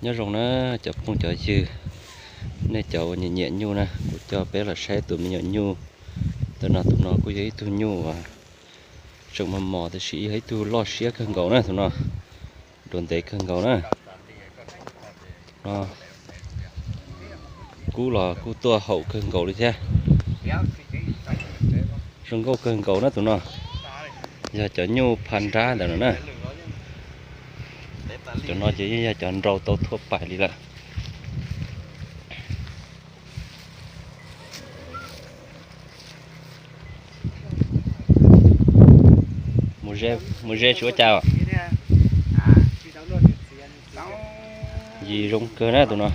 Nyob zoo na cov phooj cov ywg, nej cov uas nyiam nyiam nyuj na, kuv coj peb los saib tus me nyuam nyuj. Tus no, tus no kuj yog ib tug nyuj uas tseem mos mos tiam sis yog ib tug loj siab kawg nkaus na tus no, dua ntev kawg nkaus na. No, kub los kuj tuaj haum kawg nkaus li thiab. Zoo nkauj kawg nkaus na tus no, yog cov nyuj pha nrab ntawd no na. Cov no ces yeej yog cov nrau tau thuaj pais li lawm. Mus ze tsis ua cas. Yis zoo kawg na tus no,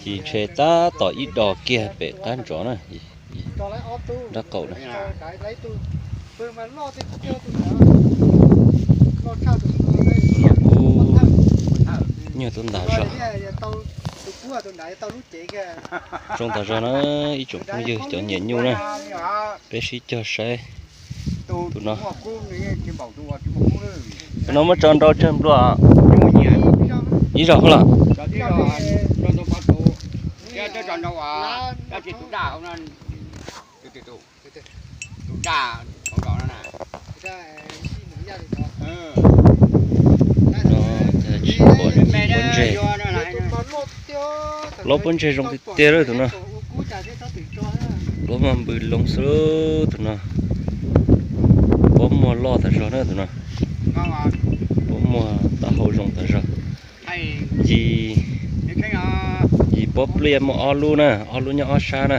yis ntshe tab tom ib do kiag pem qab ntsov na, nrab qaum na. Tus no kuj nyuag tuaj ntag zog. Zoo tas zog na, ib tsoom phooj ywg cov nyiam nyuj na, peb sib cog saib tus no. Tus no muab tso nrau tsawg nplua? Ib zaug los? No tsis pom, pob ntseg, lub pob ntseg zoo tiag tiag lawm tus no. Lub mas npws loo xwb tus no. Pob muag loj tas zog na tus no. Pob muag taub hau zoo tas zog. Yis, yis pob pliaj muaj ob lub na, ob lub nyob ob sab na.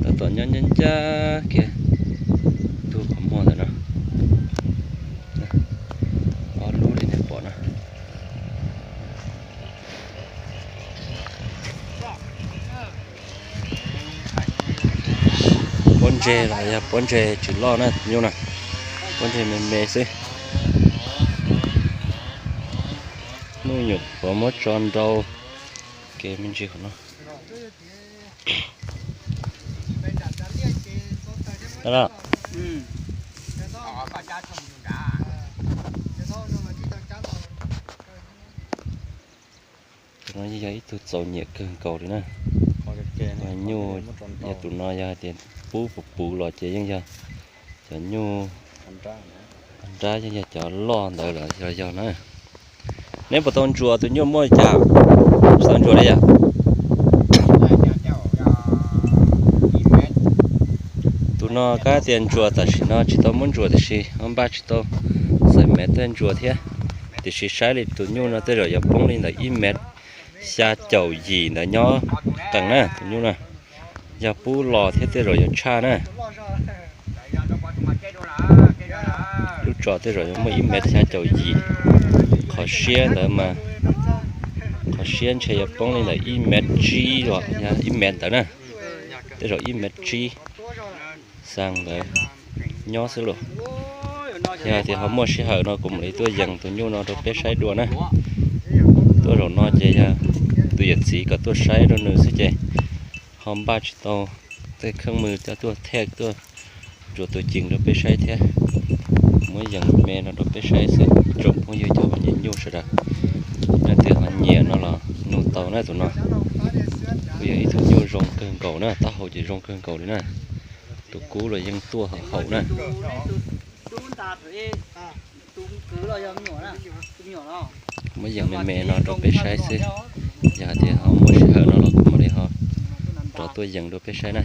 Tab tom nyob ncaj ncaj kiag tus qhov muag ntawm no. Ob lub li nej pom no. Pob ntseg los yog pob ntseg tsis loj na tus nyuj na, pob ntseg me me xwb. Hnub nyuam qhuav muab tso nrau kev me ntsis qhov no. Tus no yeej yog ib tug txaus nyiam kawg nkaus li na. Nyuj, yog tus no yog hais tias pub puv puv los ces yeej yog cov nyuj nrab, yeej yog cov loj ntawd los yog na. Neb puas tau ntsuas tus nyuj muaj li cas? Tsis tau ntsuas li yom? Tus no kab tias ntsuas tam sim no tsis tau muab ntsuas tiam sis ho npaj tsis tau xaim mev tej ntsuas thiab. Tiam sis saib li tus nyuj no tej zaum yuav poob li ntawm ib mev xya caum yim ntawd nyob qees na tus nyuj na. Yog pub los thiab tej zaum yuav tshaj na. Lub tso tej zaum yuav muaj ib mev xya caum yim. Qhov siab ntawd mas, qhov siab ntshe yuav poob li ntawm ib mev tsib los yog ib mev ntawd na. Tej zaum ib mev tsib xaa ntawd nyob xwb lauj. Yog hais tias ho muaj sij hawm no kuv mam li tuaj yees tus nyuj no rau peb saib dua na. Tuaj zaum no ces yog tus yawm txiv kom tuaj saib rau nws xwb ces ho npaj tsis tau tej kheej mws coj tuaj thej tuaj ntsuas tus cees rau peb saib thiab. Muab yees me no rau peb saib xwb tsoom phooj ywg cov uas nyiam nyuj sawv daws. Leej twg ho nyiam no los nug tau na tus no. Kuj yog ib tug nyuj zoo kawg nkaus na, taub hau ces zoo kawg nkaus li na. Tus kub los yeej tuaj haum na. Muab yees me me no rau peb saib xwb. Yog hais tias ho muaj sij hawm no los kuv mam li ho rov tuaj yees rau peb saib na.